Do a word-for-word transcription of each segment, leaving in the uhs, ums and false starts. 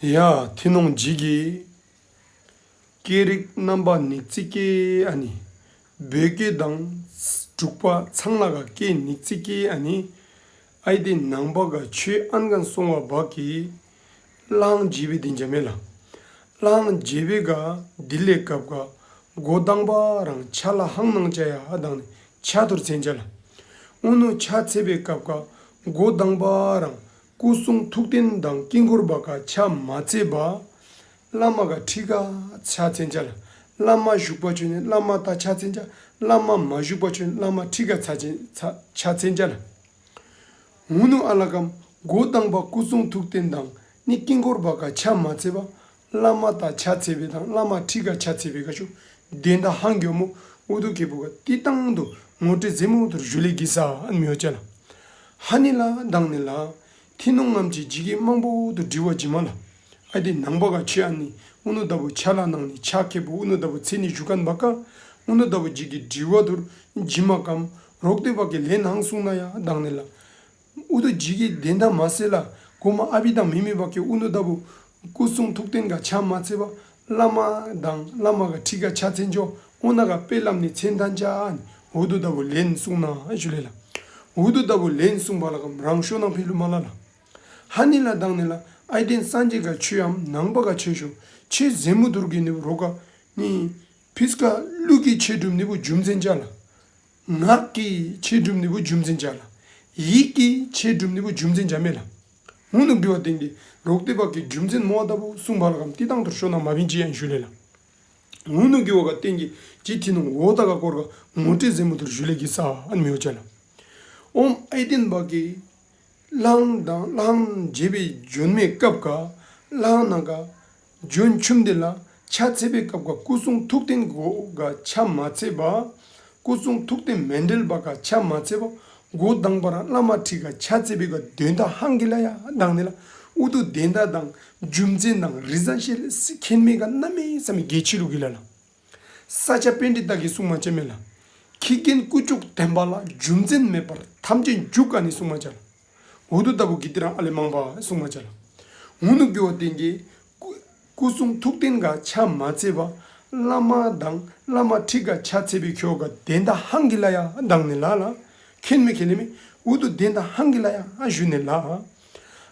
ཡ་ཐི་ནོང་ཇི་གི་སྐད་རིགས་རྣམ་པ་ཉིག་ཙིག་གེ་ཨ་ནི། བོད་སྐད་དང་འབྲུག་པ་ཚང་ལ་ག་སྐད་ཉིག་ཙིག་གེ་ཨ་ནི། ཨའི་དེ་ནང་པ་ག་ཆོས་ཨན་གན་སོང་བ་བག་གི། ལྷང་ཇི་བི་དེ་འཇམ་མེ་ལ། ལྷང་ཇི་བི་ག་དི་ལེ་སྐབས་ག་འགོ་དང་པ་རང་ཆ་ལ་ཧང་ནང་ཅ་ཡ་ཨ་དང་ནི་ཆ་ཐུར་ཚན་ཅ་ལ། ཨུ་ནུ་ཆ་ཚེ་བའི་སྐབས་ག་འགོ་དང་པ་རང་སྐུ་གསུང་ཐུགས་རྟེན་དང་དཀྱིལ་འཁོར་བ་ག་ཆ་མ་ཚེ་བ། བླ་མ་ག་ཁྲི་ག་ཆ་ཚན་ཅ་ལ། བླ་མ་བཞུགས་པ་ཆོས་ནི་བླ་མ་ད་ཆ་ཚན་ཅ། བླ་མ་མ་བཞུགས་པ་ཆོས་ནི་བླ་མ་ཁྲི་ག་ཚ་ཆེན་ཚ་ཆ་ཚན་ཅ་ལ། ཨུ་ནུ་ཨ་ལ་ཀམ་འགོ་དང་པ་སྐུ་གསུང་ཐུགས་རྟེན་དང་ནི་དཀྱིལ་འཁོར་བ་ག་ཆ་མ་ཚེ་བ། བླ་མ་ད་ཆ་ཚེ་བའི་དང་བླ་མ་ཁྲི་ག་ཆ་ཚེ་བའི་ག་ཆུ་དེ་འདྲ་ཧང་གྱོ་མོ་ཨུ་དུ་ཁེ་པུ་ག་ཏི་ཏང་དུ་ངོ་སྤྲོད་ཟེ་མོ་དུར་ཞུ་ལེ་གི་ས་ཨན་མིའོ་ཅ་ལ། ཧ་ནི་ལ་དང་ནི་ལ། ཐི་ནོང་ངམ་ཅི་ཇི་གི་མང་པོ་དུ་དྲི་བ་ཇི་མ་ལ། ཨ་དེ་ནང་པ་ག་ཆོས་ཨ་ནི་ཨུ་ནུ་ད་བུ་ཆ་ལ་ནང་ནི་ཆ་ཁེ་པོ་ཨུ་ནུ་ད་བུ་ཚེ་ནི་ཞུ་ཁན་བ་ཀ། ཨུ་ནུ་ད་བུ་ཇི་གི་དྲི་བ་དུར་ཇི་མ་ཀམ་རོག་ཏེ་བ་གི་ལན་ཧང་སུང་ན་ཡ་དང་ནི་ལ། ཨུ་ནུ་ཇི་གི་དེ་འདྲ་མ་སེ་ལ་གོ་མ་ཨ་བི་དང་མི་མི་བ་གི་ཨུ་ནུ་ད་བུ་སྐུ་གསུང་ཐུགས་རྟེན་ག་ཆ་མ་ཚེ་བ། བླ་མ་དང་བླ་མ་ག་ཁྲི་ག་ཆ་ཚན་ཅོ་ཨོ་ན་ག་དཔེ་ལམ་ནི་ཚན་ཐན་ཅ་ཨ་ནི་ཨུ་ནུ་ད་བུ་ལན་སུང་ན་ཨ་ཞུ་ལེ་ལ། ཨུ་ནུ་ད་བུ་ལན་སུང་བ་ལ་ཀམ་རང་ཤོ་ནང་ཕི་ལུ་མ་ལ་ལ། ཧ་ནི་ལ་དང་ནི་ལ་ཨའི་ཏེན་སངས་རྒྱས་ག་ཆོས་ཨམ་ནང་པ་ག་ཆོས་ཤོ་ཆོས་ཟེ་མུ་དུར་གི་ནི་བུ་རོ་ག་ནི་ཕིས་ཀ་ལུག་གི་ཆོས་སྒྲུབ་ནི་བུ་རྒྱུ་མཚན་ཅ་ལ། ངག་གི་ཆོས་སྒྲུབ་ནི་བུ་རྒྱུ་མཚན་ཅ་ལ། ཡིད་ཀྱི་ཆོས་སྒྲུབ་ནི་བུ་རྒྱུ་མཚན་ཅ་མེ་ལ། ཨུ་ནུ་གི་བ་ཏེན་གི་རོག་ཏེ་བ་གི་རྒྱུ་མཚན་མོ་ཨ་ད་བུ་སུང་བ་ལ་ཀམ་ཏི་ཏང་དུར་ཤོ་ན་མ་བིན་ཅི་ཨན་ཞུ་ལེ་ལ། ཨུ་ནུ་གི་བ་ག་ཏེན་གི་ཅི་ཐི་ནོང་འོ་ད་ག་སྐོར་ག་ངོ་སྤྲོད་ཟེ་མུ་དུར་ཞུ་ལེ་གི་ས་ཨན་མིའོ་ཅ་ལ། ཨོམ་ཨའི་ཏེན་བ་གི་ལྷང་དང་ལྷང་ཇི་བི་ཇོན་མེ་སྐབས་ག་ལྷང་ནང་ག་ཇོན་ཆུམ་དེ་ལ་ཆ་ཚེ་བའི་སྐབས་ག་སྐུ་གསུང་ཐུགས་རྟེན་གོ་ག་ཆ་མ་ཚེ་བ། སྐུ་གསུང་ཐུགས་རྟེན་མཎྜལ་བ་ག་ཆ་མ་ཚེ་བ། འགོ་དང་པ་རང་བླ་མ་ཁྲི་ག་ཆ་ཚེ་བའི་ག་དོན་དག་ཧང་གི་ལ་ཡ་དང་ནི་ལ། ཨུ་དུ་དོན་དག་དང་རྒྱུ་མཚན་དང་རི་ཟན་ཤེ་ལ་སི་ཁེན་མེ་ག་ན་མེ་ས་མེ་གེ་ཆི་ལུ་གི་ལ་ལ། ས་ཆ་པཎྜི་ཏ་གི་གསུང་མ་ཅ་མེ་ལ། ཁྱི་རྒན་ཀུ་ཅོ་དེན་པ་ལ་རྒྱུ་མཚན་མེད་པར་ཐམས་ཅད་འཇུག་ག་ནི་གསུང་མ་ཅ་ལ། ཨུ་དུ་ད་བུ་གི་ཏི་རང་ཨ་ལེ་མང་པ་གསུང་མ་ཅ་ལ། ཨུ་ནུ་གི་བ་ཏེན་གི་སྐུ་སྐུ་གསུང་ཐུགས་རྟེན་ག་ཆ་མ་ཚེ་བ། བླ་མ་དང་བླ་མ་ཁྲི་ག་ཆ་ཚེ་བའི་ཁྱོ་ག་དོན་དག་ཧང་གི་ལ་ཡ་དང་ནི་ལ་ལ། ཁེན་མེ་ཁེན་ནི་མེ་ཨུ་དུ་དོན་དག་ཧང་གི་ལ་ཡ་ཨ་ཞུ་ནི་ལ།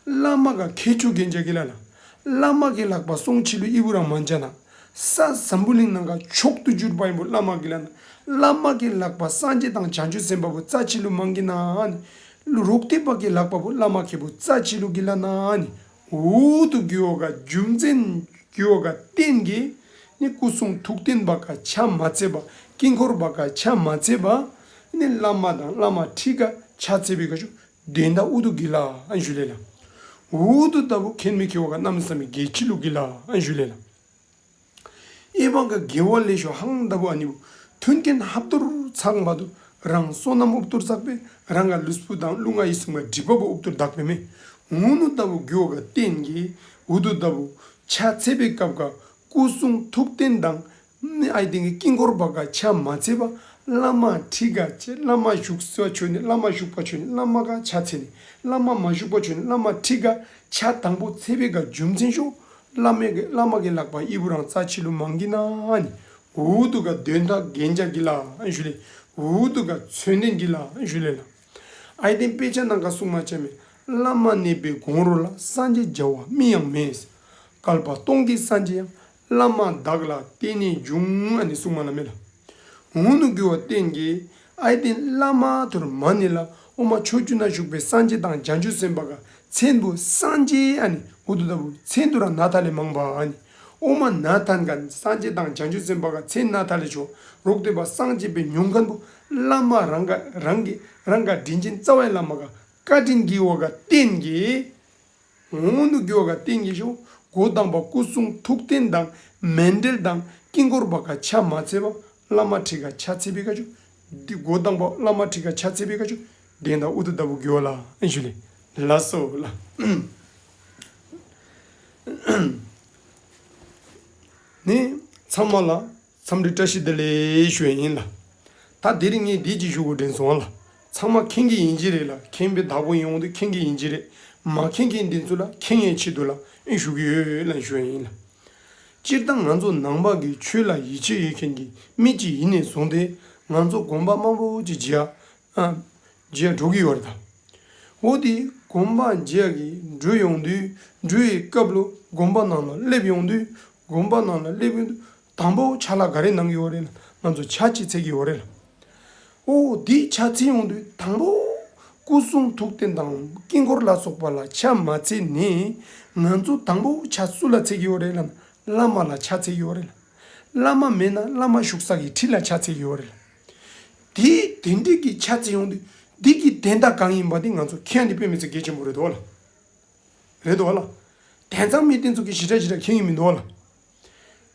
བླ་མ་ག་ཁྱེད་ཆོ་གན་ཅ་གི་ལ་ལ། བླ་མ་གི་ལག་པ་སོང་ཆི་ལུ་ཨི་བུ་རང་མ་འཇ་ན། ས་འཛམ་བུ་གླིང་ནང་ག་མཆོག་ཏུ་གྱུར་པ་ཡིན་པོ་བླ་མ་གི་ལ་ན། བླ་མ་གི་ལག་པ་སངས་རྒྱས་དང་བྱང་ཆུབ་སེམས་དཔའ་བོ་རྩ་ཆི་ལུ་མང་གི་ན་ནི། ལུ་རོག་ཏེ་པ་གི་ལག་པ་བོ་བླ་མ་ཁེ་བོ་རྩ་ཆི་ལུ་གི་ལ་ན་ནི། ཨུ་དུ་གི་བ་ག་རྒྱུ་མཚན་གི་བ་ག་རྟེན་གི། ནི་སྐུ་གསུང་ཐུགས་རྟེན་བ་ག་ཆ་མ་ཚེ་བ། དཀྱིལ་འཁོར་བ་ག་ཆ་མ་ཚེ་བ། ནི་བླ་མ་དང་བླ་མ་ཁྲི་ག་ཆ་ཚེ་བའི་ག་ཆུ། དེ་འདྲ་ཨུ་དུ་གི་ལ་ཨན་ཞུ་ལེ་ལ། ཨུ་དུ་ལྟ་བུ་ཁེན་མི་ཁེ་བ་ག་གནམ་ས་མི་གེ་ཆི་ལུ་གི་ལ་ཨན་ཞུ་ལེ་ལ། ཨེ་བང་ག་དགེ་བ་ལེ་ཤོ་ཧང་ལྟ་བུ་ཨ་ནི་བུ། མཐུན་རྐྱེན་ཧབ་ཏུར་ཚང་བ་དུ་རང་བསོད་ནམས་ཨུབ་ཏུར་བསགས་པས་རང་ག་ལུས་པོ་དང་ལུས་ངག་ཡིད་གསུམ་ག་སྒྲིབ་པ་བོ་ཨུབ་ཏུར་དག་པས་མེ། ངུ་ནུ་ལྟ་བུ་དགེ་བ་ག་བརྟེན་གི་ཨུ་དུ་ལྟ་བུ་ཆ་ཚེ་བའི་སྐབས་ག་སྐུ་གསུང་ཐུགས་རྟེན་དང་། ནི་ཨའི་ཏེང་གི་དཀྱིལ་འཁོར་བ་ག་ཆ་མ་ཚེ་བ། བླ་མ་ཁྲི་ག་ཆེ་བླ་མ་བཞུགས་སོ་ཆོས་ནི་བླ་མ་བཞུགས་པ་ཆོས་ནི་བླ་མ་ག་ཆ་ཚེ་ནི་བླ་མ་མ་བཞུགས་པ་ཆོས་ནི་བླ་མ་ཁྲི་ག་ཆ་དང་པོ་ཚེ་བའི་ག་རྒྱུ་མཚན་ཤོ། བླ་མའི་གི་བླ་མ་གི་ལག་པ་ཨི་བུ་རང་རྩ་ཆི་ལུ་མང་གི་ན་ནི། ཨུ་དུ་ག་དོན་དག་རྒྱན་ཆ་གི་ལ་ཨན་ཞུ་ལེ། ཨུ་དུ་ག་མཚོན་དོན་གི་ལ་ཨན་ཞུ་ལེ་ལ། ཨའི་ཏེང་དཔེ་ཆ་ནང་ག་གསུང་མ་ཆ་མེ། བླ་མ་མེད་པའི་གོང་རོལ་ལ། སངས་རྒྱས་བྱ་བ་མིང་ཡང་མེད། བསྐལ་པ་སྟོང་གི་སངས་རྒྱས་ཡང་། བླ་མ་བདག་ལ་བརྟེན་ནས་འབྱུང་། ཨ་ནི་གསུང་མ་ལ་མེ་ལ། འུ་ནུ་གི་བ་བརྟེན་གི་ཨའི་ཏེང་བླ་མ་ཐུར་མ་ནི་ལ་ཨོ་མ་ཕྱོགས་བཅུ་ན་བཞུགས་པའི་སངས་རྒྱས་དང་བྱང་ཆུབ་སེམས་དཔའ་ག་མཚན་བུ་སངས་རྒྱས་ཨ་ནི་ཨུ་དུ་ལྟ་བུ་མཚན་དུ་ར་ན་ཐ་ལེ་མང་བ་ཨ་ནི། ཨོ་མ་ན་ཐན་ག་སངས་རྒྱས་དང་བྱང་ཆུབ་སེམས་དཔའ་ག་མཚན་ན་ཐ་ལེ་ཆོ་རོག་ཏེ་བ་སངས་རྒྱས་པའི་ཉོང་ཁན་བུ་བླ་མ་རང་ག་རང་གི་རང་ག་དྲིན་ཅན་རྩ་བའི་བླ་མ་ག་བཀའ་དྲིན་གི་བ་ག་བརྟེན་གི། འོང་དུ་གི་བ་ག་བརྟེན་གི་ཤོ། འགོ་དང་པ་སྐུ་གསུང་ཐུགས་རྟེན་དང་མཎྜལ་དང་དཀྱིལ་འཁོར་བ་ག་ཆ་མ་ཚེ་བ། བླ་མ་ཁྲི་ག་ཆ་ཚེ་བའི་ག་ཆུ། འདི་འགོ་དང་པ་བླ་མ་ཁྲི་ག་ཆ་ཚེ་བའི་ག་ཆུ། དེ་འདྲ་ཨུ་དུ་ལྟ་བུ་གི་བ་ལ་ཨན་ཞུ་ལེ། ལ་སོ་ལ། ནི་ཚང་མ་ལ། འཚམས་འདྲི་བཀྲ་ཤིས་བདེ་ལེགས་ཞུ་ཡ་ཡིན་ལ། ད་དེ་རིང་ངས་འདི་ཅིག་ཞུ་དགོས་དྲན་སོང་ལ། ཚང་མ་མཁྱེན་གྱི་ཡིན་གྱི་རེད་ལ། མཁྱེན་པའི་བདག་པོ་ཡོང་དུས་མཁྱེན་གྱི་ཡིན་གྱི་རེད། མ་མཁྱེན་མཁན་དེ་ཚོ་ལ་མཁྱེན་ཡས་ཆེད་དུ་ལ་ཨེ་ཞུ་གི་ཡོད་ལ་ཞུ་ཡ་ཡིན་ལ། སྤྱིར་བཏང་ང་ཚོ་ནང་པ་གི་ཆོས་ལ་ཡིད་ཆེས་ཡོད་མཁན་གྱི་མི་གཅིག་ཡིན་ནས་བཟུང་སྟེ་ང་ཚོ་དགོན་པ་མང་པོ་ཅིག་མཇལ་ཨ་མཇལ་འགྲོ་གི་ཡོད་རེད་ད། འོ་དེ་དགོན་པ་མཇལ་གི་འགྲོ་ཡོང་དུས་འགྲོ་ཡི་སྐབས་ལ་དགོན་པ་ནང་ལ་སླེབས་ཡོང་དུས་དགོན་པ་ནང་ལ་སླེབས་ཡོང་དུས་དང་པོ་ཕྱག་ལ་ག་རེ་གནང་གི་ཡོད་རེད་ལ་ང་ཚོ་ཕྱག་ཅིག་འཚལ་གི་ཡོད་རེད་ལ། ཨོ་འདི་ཕྱག་འཚལ་ཡོང་དུས་དང་པོ་སྐུ་གསུང་ཐུགས་རྟེན་དང་དཀྱིལ་འཁོར་ལ་སོགས་པ་ལ་ཕྱག་མ་འཚལ་ནས་ང་ཚོ་དང་པོ་ཕྱག་སུ་ལ་འཚལ་གི་ཡོད་རེད་ལ་བླ་མ་ལ་ཕྱག་འཚལ་གི་ཡོད་རེད་ལ། བླ་མ་མེད་ན་བླ་མ་བཞུགས་ས་གི་ཁྲི་ལ་ཕྱག་འཚལ་གི་ཡོད་རེད་ལ། དེ་དེ་འདྲས་ཀྱི་ཕྱག་འཚལ་ཡོང་དུས་འདི་གི་དོན་དག་གང་ཡིན་པ་དེ་ང་ཚོ་མཁྱེན་དེ་དཔེ་མི་སྲིད་གལ་ཆེན་པོ་རེད་དོ་ལ། རེད་དོ་ལ། དེང་སང་མི་དེ་ཚོ་གི་ཞེ་དྲག་ཞེ་དྲག་མཁྱེན་གི་མི་འདུག་ལ།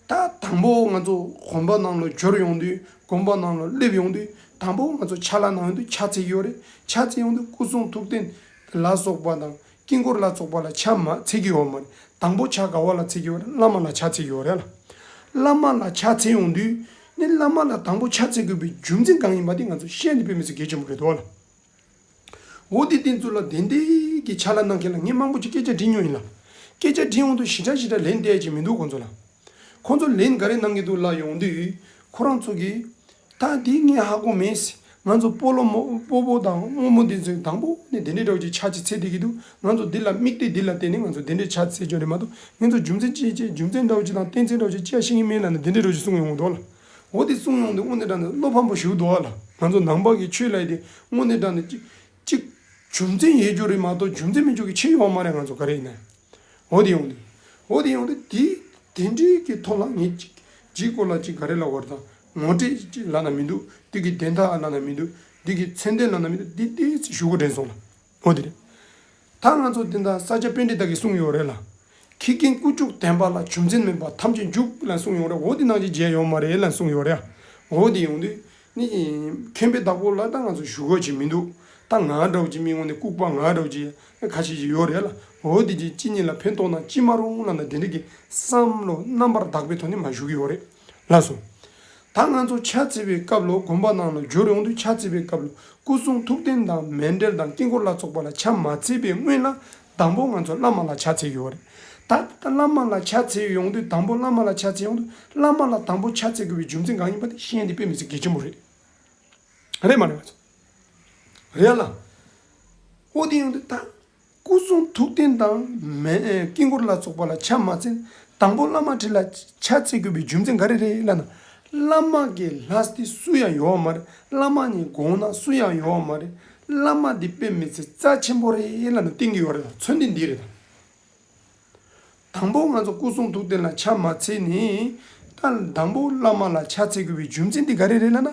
ད་དང་པོ་ང་ཚོ་དགོན་པ་ནང་ལ་འབྱོར་ཡོང་དུས་དགོན་པ་ནང་ལ་སླེབས་ཡོང་དུས་དང་པོ་ང་ཚོ་ཕྱག་ལ་གནང་ཡོང་དུས་ཕྱག་འཚལ་གི་ཡོད་རེད། ཕྱག་འཚལ་ཡོང་དུས་སྐུ་གསུང་ཐུགས་རྟེན་ལ་སོགས་པ་དང་དཀྱིལ་འཁོར་ལ་སོགས་པ་ལ་ཕྱག་མ་འཚལ་གི་ཡོད་མ་རེད། དང་པོ་ཕྱག་ག་བ་ལ་འཚལ་གི་ཡོད་རེད། བླ་མ་ལ་ཕྱག་འཚལ་གི་ཡོད་རེད་ལ། བླ་མ་ལ་ཕྱག་འཚལ་ཡོང་དུས་ནི་བླ་མ་ལ་དང་པོ་ཕྱག་འཚལ་དགོས་པའི་རྒྱུ་མཚན་གང་ཡིན་པ་དེ་ང་ཚོ་ཤེས་ནི་དཔེ་མི་སྲིད་གལ་ཆེན་པོ་རེད་དོ་ལ། འོ་དེ་དེ་ཚོ་ལ་དེ་འདྲའི་གི་ཕྱག་ལ་གནང་མཁན་ལ་ངས་མང་པོ་ཅིག་སྐད་ཆ་དྲིས་མྱོང་ཡིན་ལ། སྐད་ཆ་དྲིས་ཡོང་དུས་ཞེ་དྲག་ཞེ་དྲག་ལན་སྟེར་ཡ་ཅིག་མི་འདུག་ཁོང་ཚོ་ལ། ཁོང་ཚོ་ལན་ག་རེ་གནང་གི་འདུག་ལབ་ཡོང་དུས་ཁོ་རང་ཚོ་གིས་ད་འདི་ངས་ཧ་གོ་མེད། ང་ཚོ་སྤོ་ལོ་མོ་སྤོ་བོ་དང་རྨོ་མོ་འདི་ཚོས་དང་པོ་ནས་དེ་འདྲའི་འདྲ་བོ་ཅིག་ཕྱག་ཅིག་འཚལ་བསྡད་ཀྱི་འདུག་ང་ཚོ་འདི་ལ་དམིགས་གཏད་འདི་ལ་བརྟེན་ནས་ང་ཚོ་དེ་འདྲའི་ཕྱག་འཚལ་རྒྱུ་རེད་མ་གཏོགས་ང་ཚོ་རྒྱུ་མཚན་ཅི་ཅི་རྒྱུ་མཚན་འདྲ་བོ་ཅིག་དང་གཏན་ཚིགས་འདྲ་བོ་ཅིག་ཅི་ཡང་ཤེས་ཀྱི་མེད་ལབ་ནས་དེ་འདྲའི་འདྲ་བོ་ཅིག་གསུངས་ཡོང་གི་འདུག་ལ། འོ་དེ་གསུངས་ཡོང་དུས་དངོས་གནས་དྲང་གནས་བློ་ཕམ་པོ་ཞིག་འདུག་ཨ་ལ། ང་ཚོ་ནང་པ་གི་ཆོས་ལ་ཡི་དེ་དངོས་གནས་དྲང་གནས་གཅིག་གཅིག་རྒྱུ་མཚན་ཡོད་རྒྱུ་རེད་མ་གཏོགས་རྒྱུ་མཚན་མེད་རྒྱུ་གི་ཆེ་ཡོད་མ་རེད། ང་ཚོ་ག་རེ་ཡིན་ན། འོ་དེ་ཡོང་དུས། འོ་དེ་ཡོང་དུས་དེ་དེ་འདྲའི་གི་ཐོག་ལ་ངས་གཅིག་གཅིག་སྐོར་ལ་གཅིག་ག་རེ་ལབ་དགོས་རེད་ད། ངོ་སྤྲོད་ཅིག་ལབ་ན་མི་འདུག་འདི་གི་བདེན་མཐའ་ལབ་ན་མི་འདུག་འདི་གི་མཚན་ལྡན་ལབ་ན་མི་འདུག་འདི་ཏོག་ཙམ་ཞུ་དགོས་དྲན་སོང་ལ། འོ་དེ་རེད། ད་ང་ཚོ་དེ་འདྲ་ས་སྐྱ་པཎྜི་ཏ་གིས་གསུངས་ཡོད་རེད་ལ། ཁྱི་རྒན་ཀུ་ཅོ་བདེན་པ་ལ་རྒྱུ་མཚན་མེད་པ་ཐམས་ཅད་འཇུག་ལ་གསུངས་ཡོད་རེད། འོ་དེ་ནང་བཞིན་བྱས་ཡོད་མ་རེད་ལ་གསུངས་ཡོད་རེད། འོ་དེ་ཡོང་དུས་ནི་མཁྱེན་པའི་བདག་པོ་ལ་ད་ང་ཚོ་ཞུ་དགོས་ཀྱི་མི་འདུག་ད་ང་འདྲ་བོ་ཅིག་མི་ངོ་ནས་ལྐུགས་པ་ང་འདྲ་བོ་ཅིག་ཁ་ཤས་ཅིག་ཡོད་རེད་ལ། འོ་དེ་ཅིག་ཅི་ཉིད་ལ་ཕན་ཐོགས་ན་ཅི་མ་རུང་ལབ་ན་དེ་འདྲ་གི་བསམ་བློ་རྣམ་པར་དག་པའི་ཐོག་ནས་མ་ཞུ་གི་ཡོད་རེད་ལགས་སོ། ད་ང་ཚོ་ཕྱག་འཚལ་བའི་སྐབས་ལ་དགོན་པ་ནང་ལ་འབྱོར་ཡོང་དུས་ཕྱག་འཚལ་བའི་སྐབས་ལ་སྐུ་གསུང་ཐུགས་རྟེན་དང་མཎྜལ་དང་དཀྱིལ་འཁོར་ལ་སོགས་པ་ལ་ཕྱག་མ་འཚལ་བའི་སྔོན་ལ་དང་པོ་ང་ཚོ་བླ་མ་ལ་ཕྱག་འཚལ་གྱི་ཡོད་རེད། ད་ལྟ་བླ་མ་ལ་ཕྱག་འཚལ་ཡོང་དུས་དང་པོ་བླ་མ་ལ་ཕྱག་འཚལ་ཡོང་དུས་བླ་མ་ལ་དང་པོ་ཕྱག་འཚལ་དགོས་པའི་རྒྱུ་མཚན་གང་ཡིན་པ་དེ་ཤེས་ཡ་དེ་དཔེ་མི་སྲིད་གལ་ཆེན་པོ་རེད། རེད་མ་རེད་ང་ཚོ། རེད་ལ། འོ་དེ་ཡོང་དུས་ད། སྐུ་གསུང་ཐུགས་རྟེན་དང་མེ་ཨེ་དཀྱིལ་འཁོར་ལ་སོགས་པ་ལ་ཕྱག་མ་འཚལ། དང་པོ་བླ་མ་ཁྲི་ལ་ཕྱག་འཚལ་དགོས་པའི་རྒྱུ་མཚན་ག་རེ་རེད་ལབ་ན། བླ་མ་གི་ལྷ་དེ་སུ་ཡང་ཡོད་མ་རེད། བླ་མ་ནི་དགོངས་ན་སུ་ཡང་ཡོད་མ་རེད། བླ་མ་འདི་དཔེ་མི་སྲིད་རྩ་ཆེན་པོ་རེད་ལབ་ནས་བསྟན་གྱི་ཡོད་རེད། མཚོན་དོན་འདི་རེད། དང་པོ་ང་ཚོ་སྐུ་གསུང་ཐུགས་རྟེན་ལ་ཕྱག་མ་འཚལ་ནས། ད་དང་པོ་བླ་མ་ལ་ཕྱག་འཚལ་དགོས་པའི་རྒྱུ་མཚན་འདི་ག་རེ་རེད་ལབ་ན།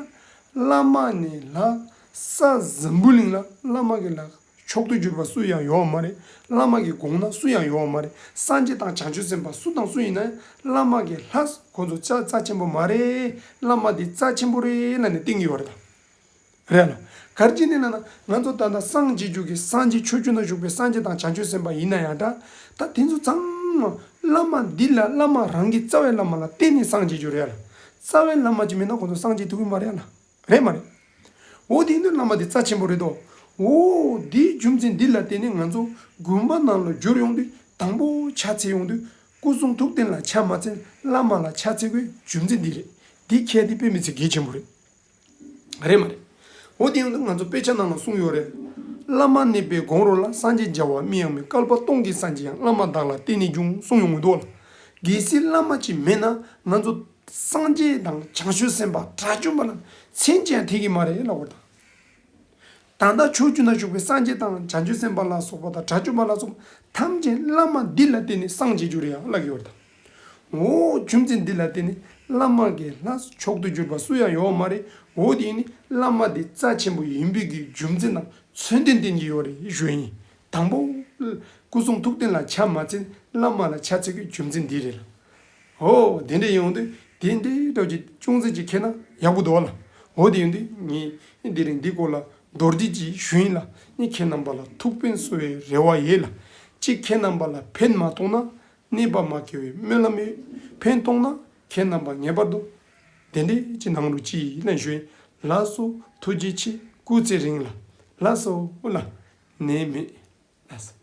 བླ་མ་ནི་ལྷ། ས་འཛམ་བུ་གླིང་ལ་བླ་མ་གི་ལྷ། མཆོག་ཏུ་གྱུར་པ་སུ་ཡང་ཡོད་མ་རེད། བླ་མ་གི་དགོངས་ན་སུ་ཡང་ཡོད་མ་རེད། སངས་རྒྱས་དང་བྱང་ཆུབ་སེམས་དཔའ་སུ་དང་སུ་ཡིན་ན་ཡང་བླ་མ་གི་ལྷ་ཁོ་ཚོ་རྩ་རྩ་ཆེན་པོ་མ་རེད། བླ་མ་འདི་རྩ་ཆེན་པོ་རེད་ལབ་ནས་བསྟན་གྱི་ཡོད་རེད་ད། རེད་ལ། ག་རེ་བྱས་ནས་ལབ་ན་ང་ཚོ་ད་ལྟ་སངས་རྒྱས་རྒྱུ་གི་སངས་རྒྱས་ཕྱོགས་བཅུ་ན་བཞུགས་པའི་སངས་རྒྱས་དང་བྱང་ཆུབ་སེམས་དཔའ་ཡིན་ན་ཡང་འདྲ། ད་དེ་ཚོ་ཚང་མ་བླ་མ་འདི་ལ་བླ་མ་རང་གི་རྩ་བའི་བླ་མ་ལ་བརྟེན་ནས་སངས་རྒྱས་རྒྱུ་རེད་ལ། རྩ་བའི་བླ་མ་ཅིག་མེད་ན་ཁོ་ཚོ་སངས་རྒྱས་ཐུབ་ཀྱི་མ་རེད་ལ། རེད་མ་རེད། འོ་དེ་ཡིན་དུས་བླ་མ་དེ་རྩ་ཆེན་པོ་རེད་དོ། འོ་དེའི་རྒྱུ་མཚན་འདི་ལ་བརྟེན་ནས་ང་ཚོ་དགོན་པ་ནང་ལ་འབྱོར་ཡོང་དུས་དང་པོ་ཕྱག་འཚལ་ཡོང་དུས་སྐུ་གསུང་ཐུགས་རྟེན་ལ་ཕྱག་མ་འཚལ། བླ་མ་ལ་ཕྱག་འཚལ་དགོས་རྒྱུ་མཚན་འདི་རེད། འདི་ཁྱེད་དེ་དཔེ་མི་ཚེ་གལ་ཆེན་པོ་རེད། རེད་མ་རེད། འོ་དེ་ཡོང་དུས་ང་ཚོ་དཔེ་ཆ་ནང་ལ་གསུངས་ཡོད་རེད། བླ་མ་མནོས་པའི་དགོངས་རོགས་ལ། སངས་རྒྱས་བྱ་བ་མི་ཡང་མི། བསྐལ་པ་སྟོང་གི་སངས་རྒྱས་ཡང་། བླ་མ་བདག་ལ་བརྟེན་ནས་འབྱུང་གསུངས་ཡོང་གི་འདུག་ལ། གལ་སྲིད་བླ་མ་ཅིག་མེད་ན་ང་ཚོ་སངས་རྒྱས་དང་བྱང་ཆུབ་སེམས་དཔའ་དགྲ་བཅོམ་པ་ལ་མཚན་ཅིག་ཡང་ཐོགས་ཀྱི་མ་རེད་ལབ་པ་དང་། ད་ལྟ་ཕྱོགས་བཅུ་ན་བཞུགས་པའི་སངས་རྒྱས་དང་བྱང་ཆུབ་སེམས་དཔའ་ལ་སོགས་པ་དང་དགྲ་བཅོམ་པ་ལ་སོགས་པ་ཐམས་ཅད་བླ་མ་འདི་ལ་བརྟེན་ནས་སངས་རྒྱས་རྒྱུ་རེད་ཡ་ལབ་ཀྱི་ཡོད་རེད་ད། འོ་རྒྱུ་མཚན་འདི་ལ་བརྟེན་ནས་བླ་མ་གི་ལྷ་མཆོག་ཏུ་གྱུར་པ་སུ་ཡང་ཡོད་མ་རེད། འོ་དེ་ནི་བླ་མ་འདི་རྩ་ཆེན་པོ་ཡིན་པའི་གི་རྒྱུ་མཚན་དང་མཚོན་དོན་བསྟན་གྱི་ཡོད་རེད་ཞུ་ཡིན། དང་པོ་སྐུ་གསུང་ཐུགས་རྟེན་ལ་ཕྱག་མ་འཚལ། བླ་མ་ལ་ཕྱག་འཚལ་གྱི་རྒྱུ་མཚན་འདི་རེད་ལ། འོ་དེ་འདྲ་ཡོང་དུས་དེ་འདྲའི་འདྲ་ཅིག་ཅུང་ཟད་ཅིག་མཁྱེན་ན་ཡག་པོ་འདུག་ལ། འོ་དེ་ཡོང་དུས་ངས་དེ་རིང་འདི་སྐོར་ལ་མདོར་བསྡུས་ཅིག་ཞུ་ཡིན་ལ། ནི་ཁྱེད་རྣམ་པ་ལ་ཐུགས་ཕན་གསོ་བའི་རེ་བ་ཡོད་ལ། གཅིག་ཁྱེད་རྣམ་པ་ལ་ཕན་མ་ཐོགས་ན། གནོད་པ་མ་སྐྱེལ་བའི་སྨོན་ལམ་ཡོད། ཕན་ཐོགས་ན་ཁྱེད་རྣམ་པ་ངེས་པར་དུ་དེ་འདྲའི་ཅིག་གནང་རོགས་གྱིས་ལན་ཞུ་ཡིན། ལགས་སོ། ཐུགས་རྗེ་ཆེ། སྐུ་ཚེ་རིང་ལ། ལགས་སོ་ལ། ནས་མེད། ལགས་སོ།